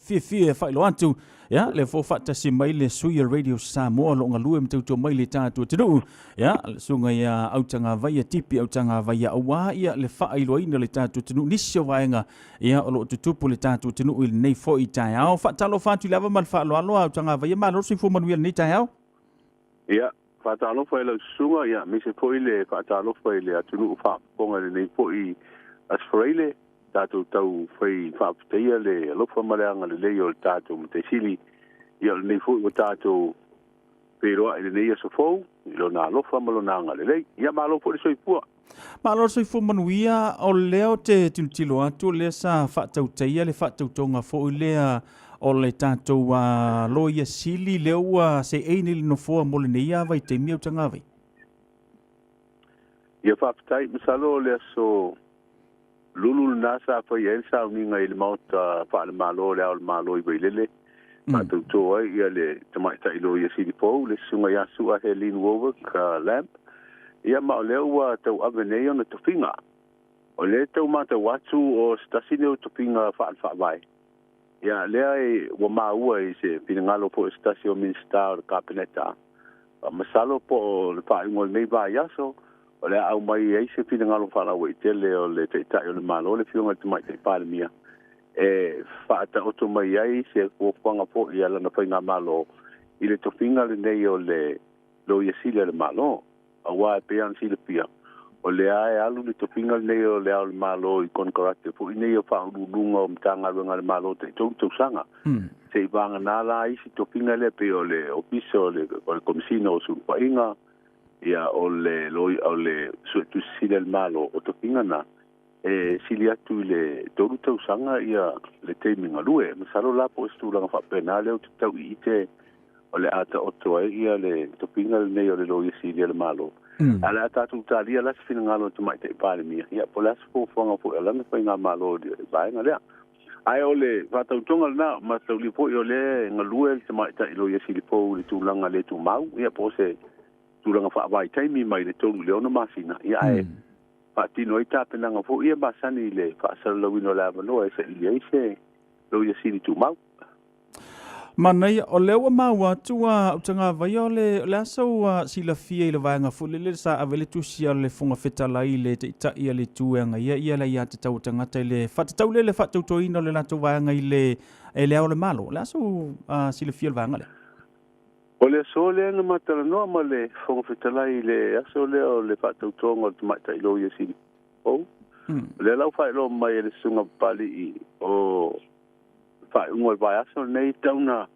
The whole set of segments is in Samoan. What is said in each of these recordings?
Fiafia e faailoa atu, ia, le fo faatasi mai le sui o Radio Samoa o lo o galue ma tautua mai le tatou atunuu, ia, le susuga ia Autagavaia Tipi Autagavaia aua ia le faailoaina o le tatou atunuu nisi o vaega ia o lo o tutupu le tatou atunuu i lenei foi taeao. Faatalofa atu i le ava ma le faaaloalo Autagavaia, malo le soifua manuia i lenei taeao. Ia, faatalofa i lau susuga, ia, aemaise foi le faatalofa i le atunuu faafofoga i lenei foi Aso Faraile, tatou tau fai faafetaia le alofa ma le agalelei o le tatou Matai Sili, ia o lenei foi ua tatou feiloai i lenei aso fou i lona alofa ma lona agalelei. Ia malo foi le soifua. Malo le soifua manuia, o lea ou te tilotilo atu o lea sa faatautaia le faatautoga foi lea o le tatou Loia Sili lea ua seei nei le nofoa mo lenei vaitaimi Autagavaia. Ia faafetai, masalo o le aso Lulu lena sa faia ai le sauniga i le Maota Faale-Malo o Le Ao o le Malo i Vailele, faatauto ai ia le Tamaitai Loia Sili fou, le Susuga ia Sua Helene Warwick Lamb, ia ma o lea ua tauave nei ona tofiga. O lea e tau matau atu o se tasi lenei o tofiga faale-faavae, ia lea ua maua i se finagalo foi o se tasi o Minisita o le Kapeneta, masalo po o le faaiuga o lenei vaiaso, o le a aumai ai se finagalo faalauaitele o le Taitai o le Malo, le Afioga i le Tamaitai Palemia, e faataoto mai ai se fuafuaga foi a lana faigamalo i le tofiga lenei o le Loia Sili a le Malo. Aua e pei ona silafia, o lea e alu le tofiga lenei o Le Ao o le Malo i konekarate foi nei o Faauluuluga o Matagaluega a le Malo taitolu tausaga. Se i vagana la isi tofiga lea pei o le Ofisa o le Komesina o Sulufaiga, ia o le loi o le Suetusi Sili a le Malo, o tofiga na e sili atu i le 3 tausaga ia le taimi galue. Masalo la po o se tulaga faapena lea ou te tau iite o le a taoto ai ia le tofiga lenei o le Loia Sili a le Malo. A o le a tatou talia la se finagalo o le Tamaitai Palemia, ia po o le a se fuafuaga foi a lana faigamalo i le vaega lea. Ae o le faatautoga lena, ma taulia foi o lea e galue le Tamaitai Loia Sili fou i le tulaga le tumau, ia po o se tulaga faavaitaimi mai le 3 i le 6 masina, ia ae faatino ai tapenaga foi ia masani i le faasalalauina o le avanoa e saili ai se Loia Sili tumau. Manaia, o lea ua maua atu a Utagavaia o le, le asa ua silafia i le vaega foi lele sa ave le tusi a le Fofoga Fetalai i le Taitai a le Itu e agaia ia le aiatatau a tagata i le faatatau lea i le faatautoina o le latou vaega i le, e le Ao o le Malo. O le asa ua silafia le vaega lea? O le aso lea na ma talanoa ma le Fofoga Fetalai i le aso lea o le faatautoga o le Tamaitai Loia Sili fou. O lea la ua faailoa mai e le Susuga Papalii o faaiuga o le vaiaso lenei tau na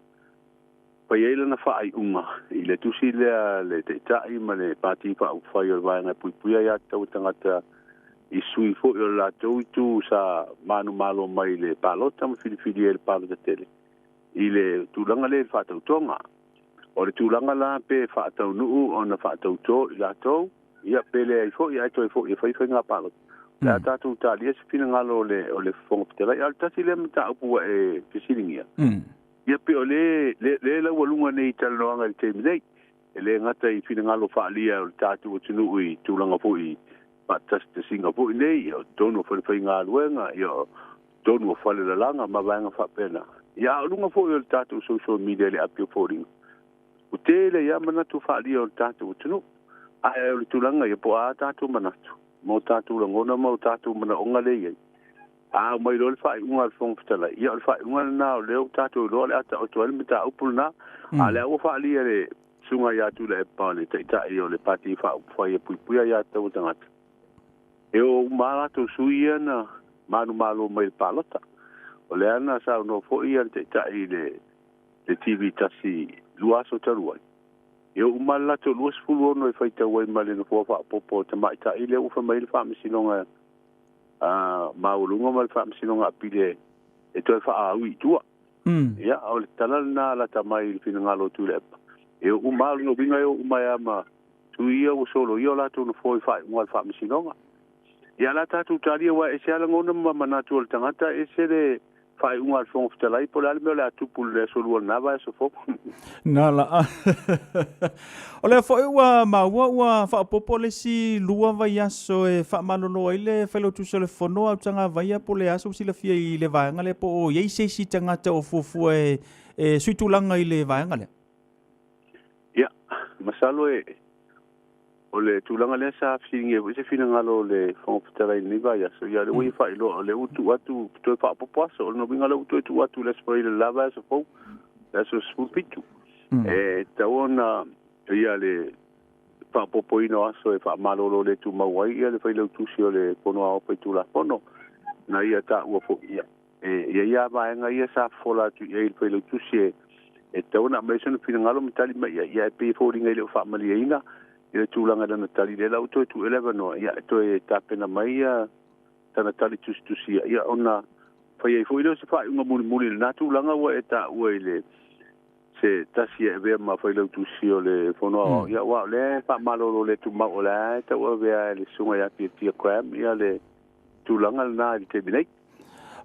fai ai lana faaiuga i le tusi lea le Taitai ma le Pati Faaupufai o le Vaega e Puipuia Aiatatau a Tagata i sui foi o le latou itu sa manumalo mai i le palota ma filifilia i le palota tele i le tulaga lea i le faatautoga. O le tulaga la pe faataunuu ona faatauto i latou, ia pe leai foi ae toe foi e fai faiga palota. O le a tatou talia se finagalo o le, o le Fofoga Fetalai. A o le tasi lea mataupu ua e fesiligia, ia pe o le, le, le laualuga nei i talanoaga i le taimi nei, e le gata i finagalo faaalia o le tatou atunuu i tulaga foi faatasitasiga foi nei, ia o totonu o falefaigaluega, ia o totonu o falelalaga ma vaega faapena. Ia a o luga foi o le tatou social media i le api o foliga, Ua tele ai lava manatu faaalia o le tatou atunuu. Ae o le tulaga ia, po o a tatou manatu, ma o tatou lagona ma o tatou manaoga lea e i ai, a aumai loa le faaiuga a le Fofoga Fetalai, ia o le faaiuga lena o lea ua tatou iloa o le a taoto ai le mataupu lena. A o lea ua faaalia e le Susuga ia Tuilaepa o le Taitai o le Pati Faaupufai e Puipuia Aiatatau a Tagata, e o uma lava latou sui ia na manumalo mai i le palota. O lea na saunoa foi le Taitai i le le TV tasi 2 aso talu ai, e oo uma le latou 26 e faitau ai ma le nofoa faaopoopo o tamaitai lea ua fai mai le Faamasinoga Maualuga ma le Faamasinoga Apili e toe faaui i tua. Ia, o le tala lena lata mai i le finagalo o Tuilaepa. E oo uma, o lona uiga e oo uma ai lava ma sui ia ua soloia o latou nofoa i faaiuga a le Faamasinoga. Ia, o le a tatou talia, aua e ese lava lagona ma manatu o le tagata, ese le Faaiuga a le Fofoga Fetalai po o le a le mea o le a tupu i le aso Lua o lena vaiaso fou. Na la. O lea foi ua maua ua faaopoopo le isi 2 vaiaso e faamalolo ai le Failautusi o le Fono a Utagavaia po o le a sou silafia i le vaega lea po o i ai se isi tagata o fuafua e sui tulaga i le vaega lea? Ia, masalo e O le tulaga lea sa fesiligia foi se finagalo o le Fofoga Fetalai i lenei vaiaso, ia o lea ua ia faailoa o lea ua tuu atu toe faaopoopo aso. O lona uiga o lea ua toe tuu atu i le Aso Faraile o le la vaiaso fou, le aso 17. E tatau ona ia le faaopoopoina o aso e faamalolo le tumau ai ia le Failautusi o le Fono Aoao Faitulafono na ia taua foi ia E i ai lava vaega ia sa fofola atu i ai i le Failautusi e tatau ona aumai sona finagalo ma tali mai i ai, ia e pei e foliga e le o faamalieina i le tulaga i lana tali, lea la ua toe tuu i ai le avanoa, ia e toe tapena mai ia tana tali tusitusia, ia ona fai ai foi lea o se faaiuga mulimuli i lena tulaga ua e taua i le se tasi e avea ma Failautusi o le Fono Aoao, ia aua o lea e faamalolo le tumau o lea e tauavea e le Susuga ia Tiatia Graham ia le tulaga lena i le taimi nei.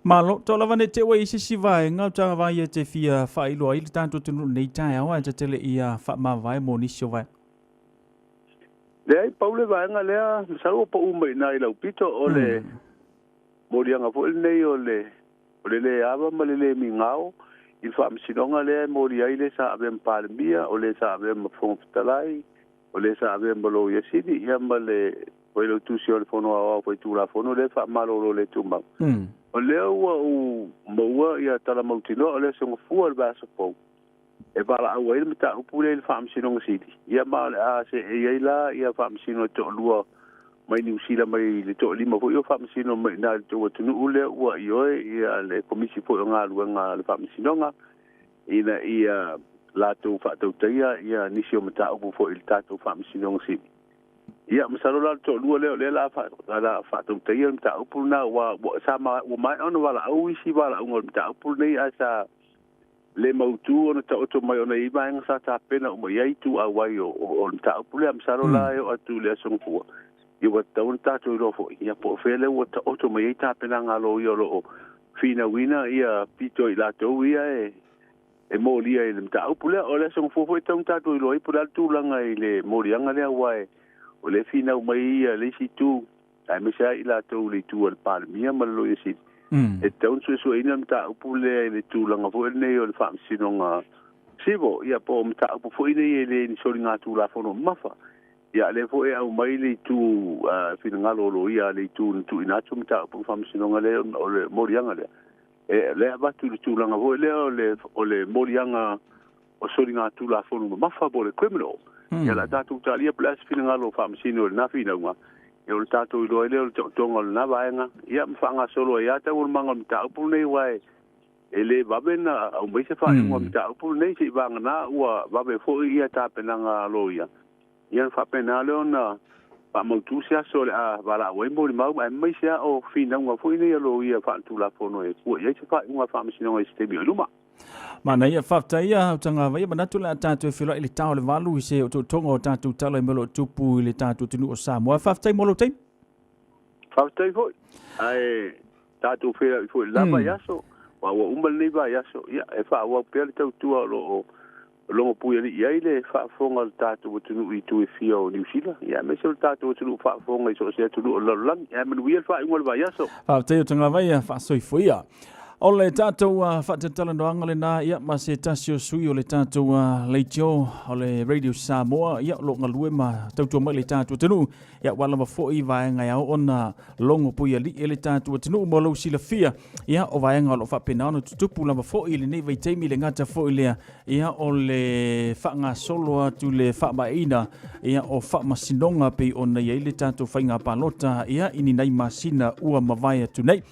Malo, tau lava nei te ua i se isi vaega o tagava ia te fia faailoa ai le tatou atunuu i lenei taeao ae tatele ia faamavae mo nisi o vaega. Leai, pau le vaega lea, masalo ua pau mai i ina i lau pito, o le moliaga foi lenei o le o le le ava ma le le migao i le faamasinoga lea e moli ai le sa avea ma Palemia, o le sa avea ma Fofoga Fetalai, o le sa avea ma Loia Sili, ia ma le Failautusi o le Fono Aoao Faitulafono lea e faamalolo le tumau. O lea ua ou maua ia tala mautinoa o le aso Gafua o le vaiaso fou e valaau ai le mataupu lea i le Faamasinoga Sili, ia ma o le a seei ai la ia faamasino e toalua mai Niu Sila mai le toalima foi o faamasino mai i ina i le tou atunuu lea ua ioe ia le Komisi foi o Galuega a le Faamasinoga ina ia latou faatautaia ia nisi o mataupu foi i le tatou Faamasinoga Sili. Ia, masalo la o le toalua lea o lea o le a faatautaia le mataupu lena, aua ua sa ua maea ona valaau isi valaauga o le mataupu lenei, ae sa le mautu ona taoto mai ona e i ai vaega sa tapena uma i ai itu auai o le mataupu lea. Masalo la e oo atu i le Aso Gafua, ia ua tatau ona tatou iloa foi, ia po o fea lea ua taoto mai ai tapenaga a loia o lo o finauina ia pito i latou ia e molia i le mataupu lea. O le Aso Gafua foi e tatau ona tatou iloa ai po o le a le tulaga i le moliaga lea, aua o lea e finau mai ia le isi itu, aemaise lava i latou i le itu a le Palemia ma le Loia Sili, e tatau ona suesueina le mataupu lea i le tulaga foi lenei o le Faamasinoga Civil, ia po o mataupu foi nei e le ni soligatulafono mamafa. Ia, lea foi e aumai le itu finagalo o loia a le itu na tuuina atu mataupu i le Faamasinoga lea o le moliaga lea. E lea avatu i le tulaga foi lea o le moliaga o soligatulafono mamafa po o le criminal. Ia, o le a tatou talia po o le a se finagalo o Faamasino i lena finauga, ia o le tatou iloa ai lea o le taotoga o lena vaega, ia ma faagasolo ai lava taualumaga o le mataupu lenei, aua e le vave na aumai se faaiuga o le mataupu lenei, seia vagana ua vave foi ia tapenaga a loia. Ia ona faapena lea ona faamautu se aso o le a valaau ai molimau, aemaise lava o finauga foi nei a loia faaletulafono e fua i ai se faaiuga a le Faamasinoga i se taimi o i luma. Manaia, faafetai ia Utagavaia, ia manatu o le a tatou feiloai i le ta o le 8 i se otootoga o tatou tala i mea o lo o tupu i le tatou atunuu o Samoa. Faafetai mo lou taimi. Faafetai foi, ae tatou feiloai foi i le la vaiaso, aua ua uma lenei vaiaso, ia e faaauau pea le tautua o lo o logo puialii ai le faafofoga o le tatou atunuu i itu e fia o Niu Sila, ia aemaise o le tatou atunuu faafofoga i so o se atunuu o le lalolagi. Ae manuia le faaiuga o le vaiaso. Faafetai Utagavaia, faasoifua. O le tatou faatatalanoaga lena ia ma se tasi o sui o le tatou leitio o le Radio Samoa ia o lo o galue ma tautua mai le tatou atunuu ia ua lava foi vaega e ao ona logo puialii e le tatou atunuu mo lou silafia ia o vaega o lo o faapena ona tutupu lava foi i lenei vaitaimi le gata foi lea ia o le faagasolo atu le faamaeaina ia o faamasinoga pei ona i ai le tatou faiga palota ia i ni nai masina ua mavae atu nei.